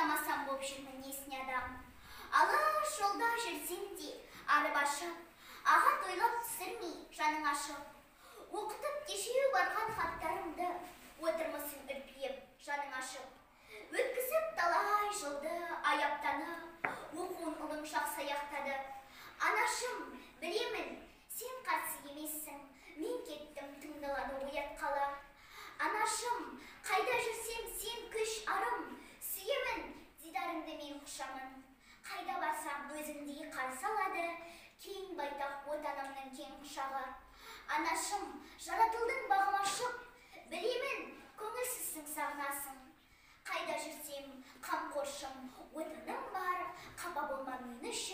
Тыңдамасам боп жүрмін несіне адам. Алыс жолда жүрсем де арып ашып, аға тойлап түсірмей жаның ашып. Оқытып кешеу барған хаттарымды, отырмысың үрпиіп жаның ашып. Өткізіп талай жылды аяптанып, оқуын ұлың жақсы аяқтады. Анашым, білемін, сен қарсы емессің, мен кеттім тыңдалады оятқалы. Анашым, қайда жүрсем сен күш арым, сүйемін, дидарыңды мен құшамын. Қайда барсам өзіңдей қарсы алады, кең байтақ отанымның кең құшағы. Анашым, жаратылдың бағым ашып, білемін, көңілсізсің сағынасың. Қайда жүрсем, қамқоршым, отаным бар, қапа болма мен үшін.